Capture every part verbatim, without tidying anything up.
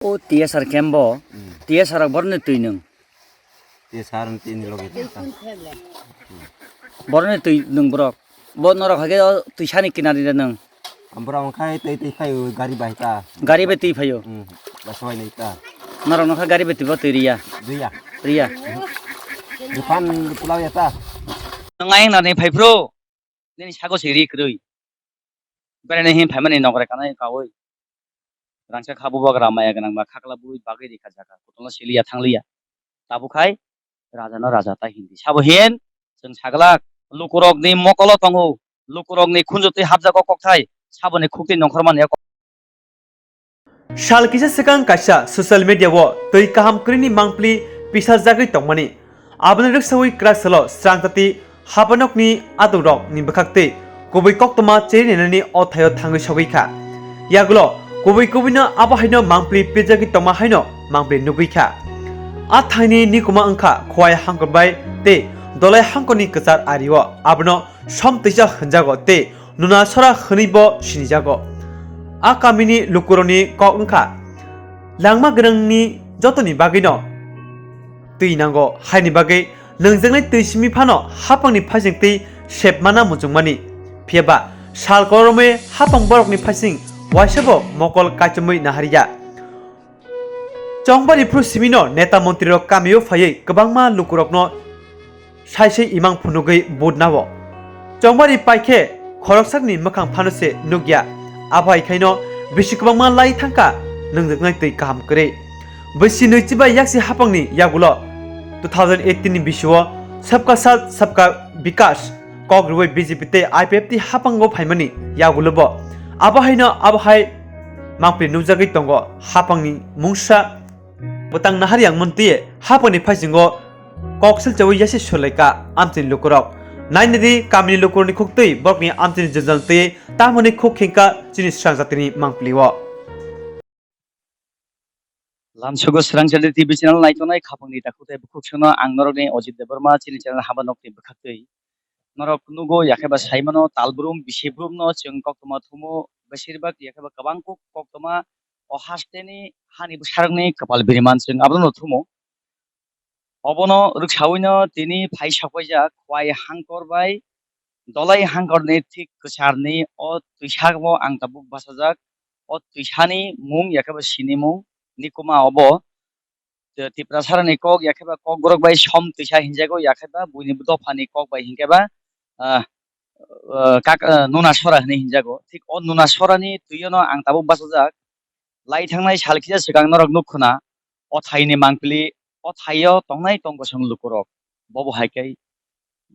O T S R camp bo, Hmm. T S R rok borni twi nwng. T S R ni tini logi ta. Borni twi nwng borok. Bo norok hage o twi sani kinari de nwng. Borok wngkhai twi twi phaio gari bai ta. Gari bai twi phaio. Hmm. Baswai nai ta. Norok nokha gari bai twi bo twi riya. Riya. Riya. Bukan pulau ya ta. Nang ayang nani phai bro. Nini sago se ri kwrwi. Berani hin phaimani nokre kanai kawi. Rangchak ha bubagra maya gwnang ba khakla bui bagwi rikha jaga. Kotolo siliya thangliya. Tabuk hai raja no raja ta hindi. Sabo hin chwng saglak lukurok ni mokolo tongo. Lukurok ni khunju twi hapjago kokthai. Saboni khukti nongkhormani Sal kisa swkang kaisa social media o twi kaham kwrwini mangpili pisajagwi tongmani. Aboni rwksawi kwrak salo srangtati hapanokni adongrokni bwkhaktwi kubui koktwma cheri nainani o thaio thangwi sogwi kha. Yagulo kubui kubuino abo haino mangpili pijagwi tongma haino mangpili nugwi kha. A thaini nikuma wngkha Khowai Hangkor bai tei Dolai Hangkorni kwchar ario abono Som twisa hwnjago tei Nuna Sora hwnwi bo sinijago. A kamini lukurokni kok wngkha, langma gwnangni jotoni bagwino twi nango, haini bagwi nwngjaknai twi simi phano hapangni phaising twi sep mana muchungmani. Phiyaba sal koloromwi hapang borokni phaising waisabo mokol kaichomwi naharya. Chongbari phuru simino neta montrirok kamio phaiwi kwbangma lukurokno sai sai imang phunugwi budnao. Chongbari paikhe khoroksakni mwkhang phano se nukya. Abo hai khaino bisi kwbangma lai thangkha nwngjwknai twi kaham kwrwi. Bisi nwichi bai yaksi hapangni yagulo two thousand eighteen ni bisio Sabka Saath Sabka Vikas kok rwui B J P tei I P F T hapango phaimani yagulo bo. Abo haino abo hai mangpili nukjagwi tongo hapangni mungsa bwtang nahar yang mantwi hapangni phaisingo kok silchawi yasi sulaika amchini lukurok. Nainadi kamini lukurokni khuktwi borokni amchini jwngjal twi tamoni khuk khengkha chini srang jatini mangpilio. Lamsugo Srangchali T V channel naitongnai khapangni takhuk tei bukhuk songno ang norokni Ojit Debbarma chini channel haba nokni bwkhaktwi. Norok nugo yakheba saimano talbrum bisibrumno chwng koktwma thumo besirbak yakheba kwbang kuk koktwma o hasteni hani bwsarokni kwpal biriman chwng abono thumo. Obono rwksawino tini phai sokpaijak Khowai Hangkor bai Dolai Hangkorni thik kwcharni o twisao ang tabuk bachajak. O twisani mung yakheba sinimung nikuma obo Tiprasarani kok yakheba kokborok bai Som twisa hinjago, yakheba buini dophani kok bai hinkhe ba, ah, ah, kak-, ah, Nuna Sora hinwi hinjago. Thik o Nuna Sorani twiono ang tabuk bachajak. Lai thangnai sal kisa swkang norok nuk khuna, o thaini mangpili, o thaio tongnai tong bosong lukurok. Bobo hai khe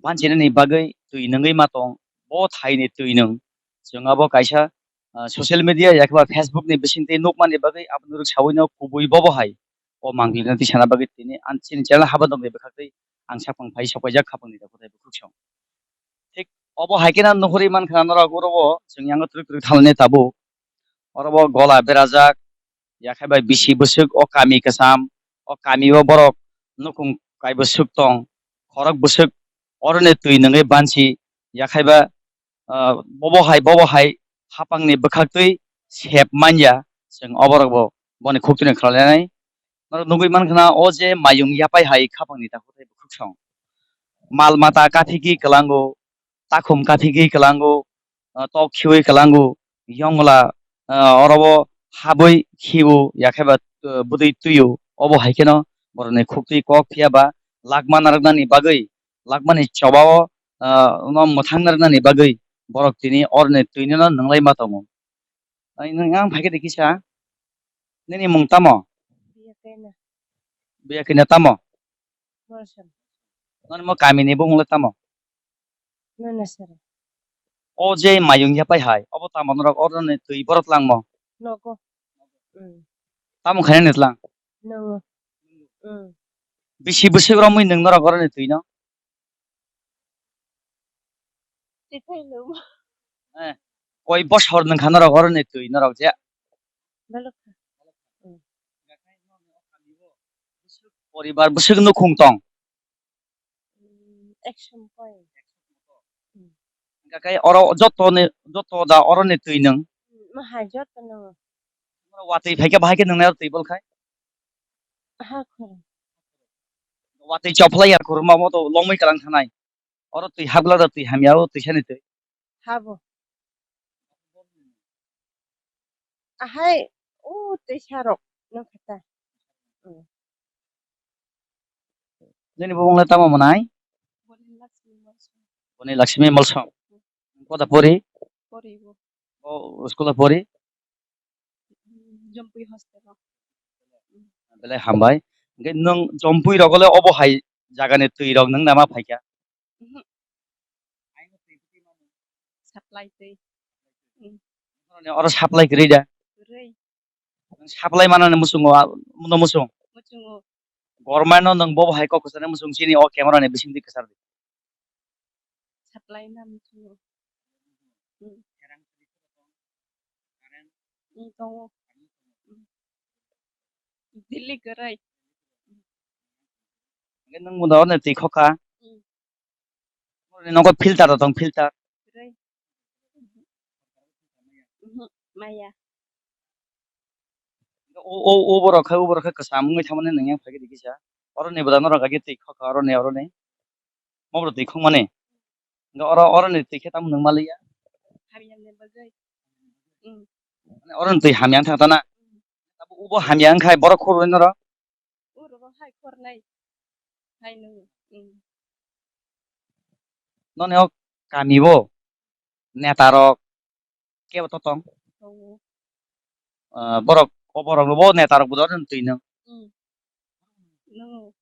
banchinani bagwi twi nungwi ma tong, bo thaini twi nung. Chwng abo kaisa, ah, social media yakheba Facebook ni bisingtwi nukmani bagwi aboni rwksawino kubui bobo hai o mangpilino tisana bagwi tini ang chini channel haba nokni bwkhaktwi ang sakphang phai sokpaijak khapangni takhuk tei bukhuk song. Thik obo hai kheno nuhuri mankha norok oro o chwng yango twrwk twrwk thalani tabuk. Oro bo gola berajak, yakhaiba bisi bwswk o kami kwcham, o kami o borok nukhung kai bwswk tong, khorok bwswk oroni twi nungwi bansi, yakhaiba, ah, bobo hai, bobo hai hapangni bwkhaktwi sep manya, chwng oborok bo boni khuktwino khlainai. Norok nugwi mankha na o je mayung yapai hai khapangni takhuk tei bukhuk song. Mal mata kaphigwi kwlango, takhum kaphigwi kwlango, ah, tok khiwi kwlango, yongla, ah, orobo habwi khiwo, yakheba, ah, bwtwi twio. Obo hai kheno borokni khuktwi kok phiya ba lakma narwknani bagwi, lakmani chobao, ah, no mwthang narwknani bagwi borok tini oroni twino nwnglai ma tongo. Ai, nwng ang phaikhe de kisa. Nini mung tamo? Biya kaina. Biya kaina tamo? Morson. Nani mo kamini bumung le tamo? Nana sara. O je mayung ya pai hai, obo tamo norok oroni twi borok langmo? Nogo. Mm. Tamo khaina ni tlang? Nongo. Mm. Bisi bwswk romwi nwng norok oroni twi no? Tithai lwmo. Eh, koi bosor nwng kha norok oroni twi norok je? Balok kha. Mm. Poribar bwswk nukhung tong? Mm, eksom koi. Mm. Hingkha khe oro joto ni, joto da oroni twi nwng? Mm, ma hai joto nwng. Watwi phaikhe bahai khe nwngnai oro twi bol khai. Ha khoro. Watwi chophlai ya khoro ma mo to lomwi kalang thanai. Oro twi hapglak da twi hamya o twisani twi. Habo. Ahai o twisarok no khata. Mm. Nini bumung le tamo mwnai? Boni Lakshmi Molsom. Boni Lakshmi Molsom. Koda pori? Pori bo. O school pori? Jompui hostel o. Belai hambai. Hwnkhe nwng Jompui rogo le obo hai jagani twi rok nwng nama phaikha? Mhm. Supply twi. Mm. Oro supply kwrwi da? Kwrwi. Nwng supply manani muchungo, a, muno muchung? Muchungo. Government no nwng bobo hai kok kwchani muchung chini o camera ni bisingtwi kwchar di. Supply na muchungo. Mm. Mm, tongo. Mm. Delhi kwrwi. Nwng muno oro twi khokha. Mm. Nogo filter rok tong, filter. Rei. Mhm, maya. O, o, o borok khai, o borok khai kwcham wngwi thangmani nang yang phaikhe dikisa. Oro ni bwdano rok age twi khokha oro ni, oro ni. Mobro twi khokmani. Nga oro, oro ni twi khe tamo nang maliya. Hamya ni bagwi. Mm. Oro ni twi hamya wng thang tana. Mm. Abo ubo hamya wngkhai borok khoroi norok. Uro bo hai khornai. Hai nung. Mm. Noni o kami bo neta rok kebo to tong? Tongo. Ah, borok, o borok bo neta rok bo dor twi nung. Mm. Nungo.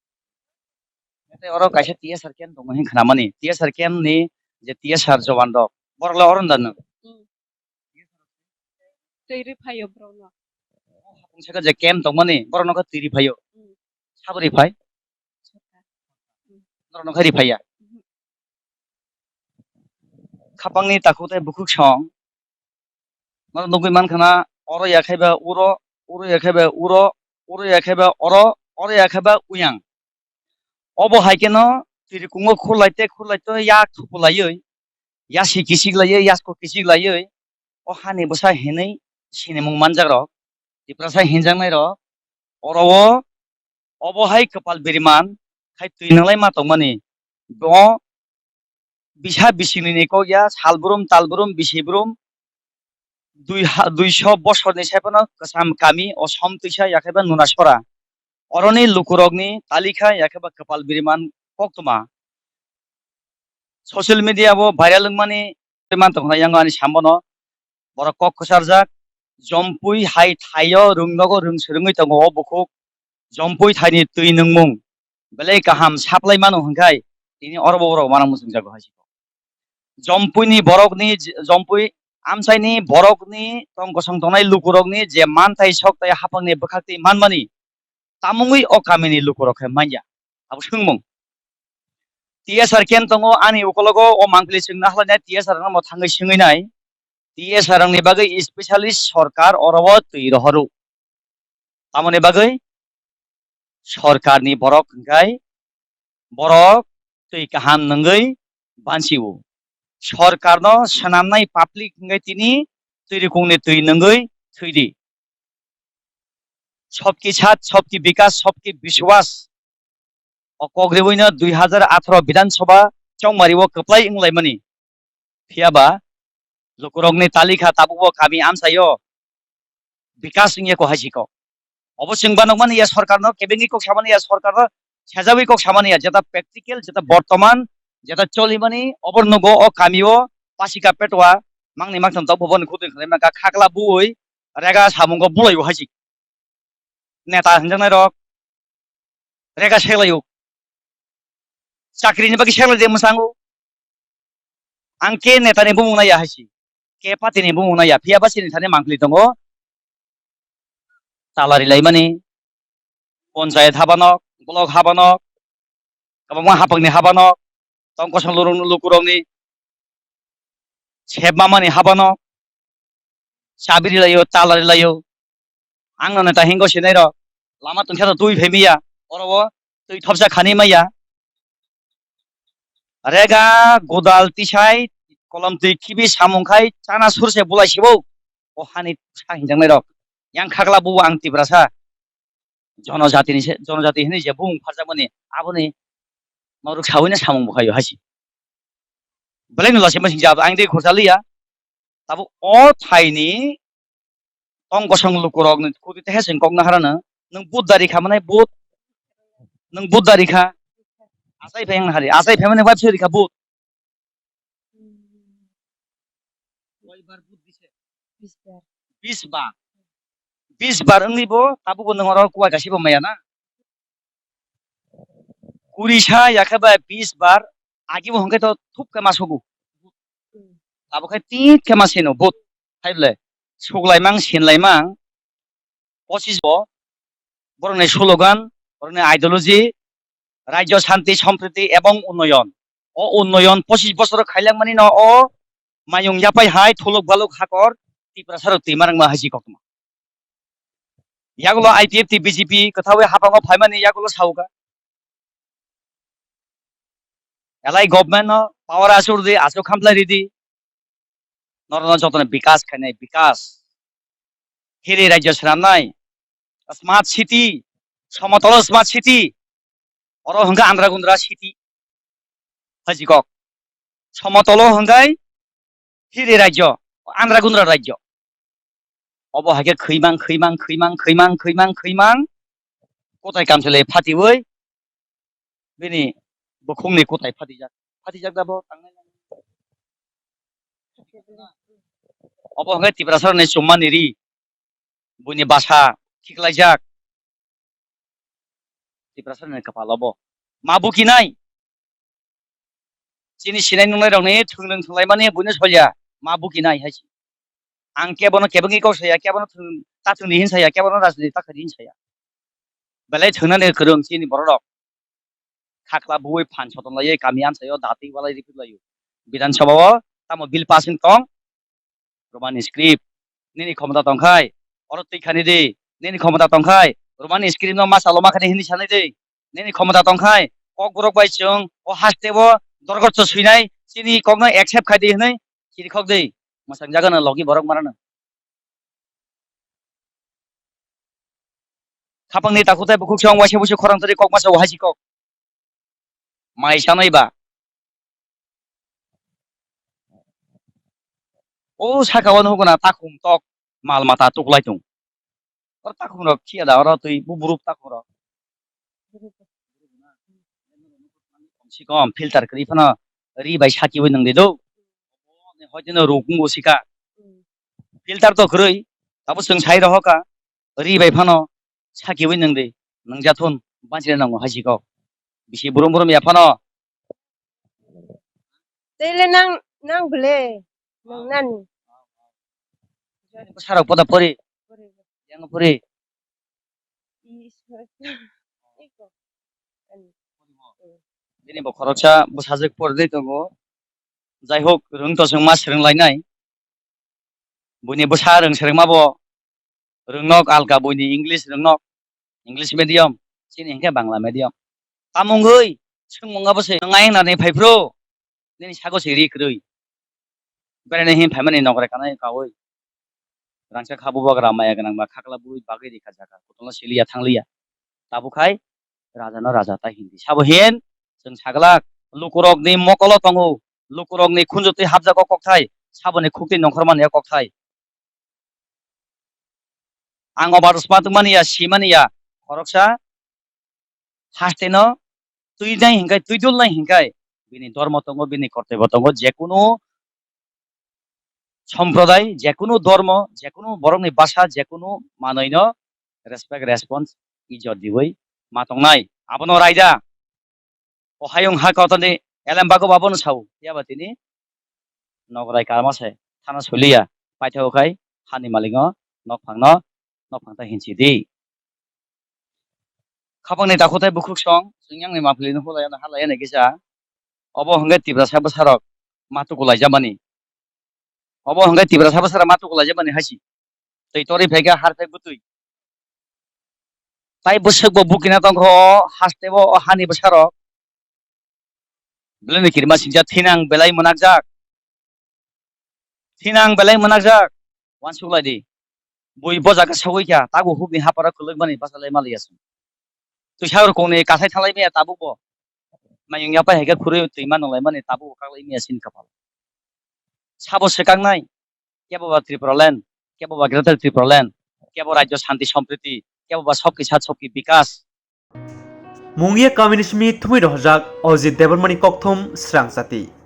Tei oro kaisa T S R camp tongo hin khna mani. T S R camp ni je T S R jowan rok. Borok le oro da nung. Mm. Twi rwi phaio borok no. Hapung saka je camp tongmani, borok no khe twi rwi phaio. Mm. Sabo rwi phai? Sorkar. Mm. Norok no khe rwi phaiya? Mhm. Khapangni takhuk tei bukhuk song. Norok nugwi mankha na, oro ya khe ba uro, uro ya khe ba uro, uro ya khe ba oro, oro ya khe ba uyang. Obo hai kheno tirikungo khurlai te khurlai to yak thupu laiwi, yasi kisik laiwi, yasko kisik laiwi, o hani bwsa hinwi sinimung manjak rok, Tiprasa hinjaknai rok, oro o obo hai kwpal biriman khai twi nwnglai ma tongmani. Bo bisa bisingni ni kok ya, sal brum, tal brum, bisi brum, dui ha-, duiso bosorni sai phano kwcham kami o som twisa ya khe ba Nunasora. Oroni lukurokni talikha ya khe ba kwpal biriman koktwma. Social media o viral wngmani man tongkha yang ani sambono. Borok kok kwcharjak, Jompui hai thaio rwngnogo rwng swrwngwi tongo o bukhuk. Jompui thaini twi nungmung belai kaham supply mano hwnkhai tini oro bo borok uanang muchungjago hai se. Jompuini borokni, Jompui amchaini borokni tong kosong tongnai lukurokni je manthai sok tei haphangni bwkhaktwi manmani tamungwi o kamini lukurok khe manya. Abo swngmung. T S R camp tongo ani ukologo o mangpili chwngno halainai T S R rokno bo thangwi swngwi nai. T S R rokni bagwi specialist sorkar oro o twi rohoro. Tamoni bagwi sorkarni borok hwnkhe borok twi kaham nungwi bansio. Sorkarno swnamnai public hwnkhe tini twirikungni twi nungwi thwidi. Sabki saath, sabki bikas, sabki biswas. O kok riwino dui hazar atharo Bidhan Sabha chongmari o kwplai wnglaimani. Phiya ba lukurokni talikha tabukbo kami amchaio bikas wngya ko hai si kok. Obo chwng ba nukmani ya sorkarno, kebengwi kok samani ya sorkarno, sejawi kok samani ya, jeta practical, jeta bortoman, jeta cholimani, obo nugo o kamio pasika petwa mangni maktham tok buboni khutui khlai maka khakla bui rega samungo bulai bo hai si. Neta hinjaknai rok rega seklai o. Chakri ni bagwi seklai de mwsang o. Ang ke neta ni bumung naiya hai si. Ke party ni bumung naiya. Phiya ba chini thani mangpili tongo. Tala ri laimani. Ponchayat habanok, block habanok, kwbangma haphangni habanok, tong kosong lurung lukurokni sebmamani habanok, chabi ri laio, tala ri laio. Ang no neta hingo sinai rok. Lama tungsa to twi phai miya. Oro o twi thopsa khani maya. Rega godal tisai kolom twi khibi samung khai chana surse bulai sibo. O hani sa hinjaknai rok. Yang khakla bubo ang Tiprasa. Jonojatini se, jonojati hinwi je bumung pharjakmani, aboni norok sawino samung bo khaio haisi. Belai no lachima singja, ang de khorsa liya. Tabuk o thaini tong kosong lukurokni khudi tehe seng kok naharano. Nwng but dari kha manai but. Nwng but dari kha. Asai phai ang hari. Asai phai mani web sori kha but. Koi bar but dise? Bis bar. Bis bar. Bis bar wngwi bo tabuk bo nwng oro kuwa gasibo maya na. Kuri sa ya khe ba bis bar agi bo hwnkhe to thup khe ma sugo. Abo khe tit khe ma sino but. Hai bole suklaimang sinlaimang pochis bo borokni slogan, borokni ideology, Rajyo Shanti, Sampriti ebong Unnoyon. O Unnoyon pochis bosor khailangmani no o mayung yapai hai thuluk baluk hakor Tiprasa rok twi marangma haisi koktma. Yagulo I P F T B J P kwthawi hapango phaimani yagulo sauka. Elai government no power asur di, asuk khamplai ridi. Norokno jotono bikas khainai, bikas. Hiri rajyo swnamnai. Smart city, somotolo smart city. Oro hwnkhe andra gundra city. Hajikok. Somotolo hwnkhe hiri rajyo, andra gundra rajyo. Obo hai khe khwimang, khwimang, khwimang, khwimang, khwimang, khwimang. Kotai kamchwlwi phatiwi bini bukhukni kotai phatijak. Phatijak da bo tangnai. Obo hwnkhe Tiprasarokni chummani ri. Buini basa khiklaijak. Tiprasarokni kwpal obo. Ma bukinai. Chini sinai nungnairokni thwngwng thwnglaimani buino solya. Ma bukinai hai se. Ang kebono kebengwi kok saya, kebono thwng, ta thwngdi hin saya, kebono rajniti ta khadi hin saya. Belai thwngnani kwrwng chini bororok. Khakla buwi phan sotonlaiwi kami amchaio dati walai riphiklaio. Bidhan Sabha o tamo bill passing tong? Roman script. Nini khomota tongkhai, oro twi khani di. Nini khomota tongkhai, Roman script no ma chalo ma khani hindi sanai di. Nini khomota tongkhai, kok borok bai chwng o haste bo dorgor cho swinai, chini kok no accept khai di hinwi chiri khok di. Mwsang jaga no logi borok marano. Khapangni takhuk tei bukhuk song waisa busi khorang tari kok masa wahai si kok. Mai sanai ba. O saka o nugo na takhum tok mal mata tuklai tung. Or takhum rok khiya da oro twi buburuk takhum rok. Kom si kom filter kwrwi phano ri bai saki wi nang de do. Hoiteno rukung bo sika. Filter to kwrwi, abo chwng sai rohoka, ri bai phano sakiwi nwng di, nwng jathun, banchile nango hai si kok. Bisi burum burum ya phano. Tele nang, nang bele, nang nani. Sarok poda pori, yang pori. Bini bo khoroksa bwsajwk pori de tongo. Jai hok, rwng to chwng ma swrwng lainai. Buini bwsa rwng swrwngma bo rwngnok alka buini English rwngnok, English medium, chini hinkhe Bangla medium. Tamungwi swngmung abo se nang ayang nani phai phro, nini sago se ri kwrwi. Beraina hin phaimani nokrai kanai kawi. Rangchak ha bubagra maya gwnang ba khakla bui bagwi rikha jaga, kotolno siliya thangliya. Tabuk hai raja no raja tai hindi. Sabo hin chwng saglak lukurokni mokolo tongo, lukurokni khunjotwi hapjago kokthai, saboni khukti nongkhormani kokthai. Ang obar sma tongmani ya, simani ya, khoroksa haste no twi nai hinkai, twi dul nai hinkai, bini dormo tongo, bini kortoi bo tongo, jekunu somprodai, jekunu dormo, jekunu borokni basa, jekunu manwino respect, response, ijot diwi ma tongnai. Abono raida. O hayung ha kotoni elem bago babono sao. Phiya ba tini nokrai karma se thana soliya. Paithago khai hani malingo nokphangno, nokphang ta hinchi di. Khapangni takhuk tei bukhuk song, chwng yang ni mapli no hulai ano halai ani kisa. Obo hwnkhe Tiprasa bwsarok ma tuku laijamani. Obo hwnkhe Tiprasa bwsarok ma tuku laijamani haisi. Twi tori phaikha har phai bwtwi. Tai bwswk bo bukina tongkha o haste bo o hani bwsarok. Belai ni kirima singcha thinang belai mwnakjak. Thinang belai mwnakjak. Wansuk lai di. Bui bo jaga sogwi kha, tabuk hukni haparo kwlwkmani bachalai maliya chwng. Twi sagrok kongni kathai thalai maya tabuk bo. Mayung yapai hai khe khurui twi ma nunglaimani tabuk bo kaklai maya chini kapal. Sabo swkaknai, kebo ba Tripura land, kebo ba Greater Tripura land, kebo rajyo shanti sompriti, kebo ba sok ki sat sok ki bikas. Mungia kamini simi thumwi rohorjak Ojit Debbarmani kokthum srang jati.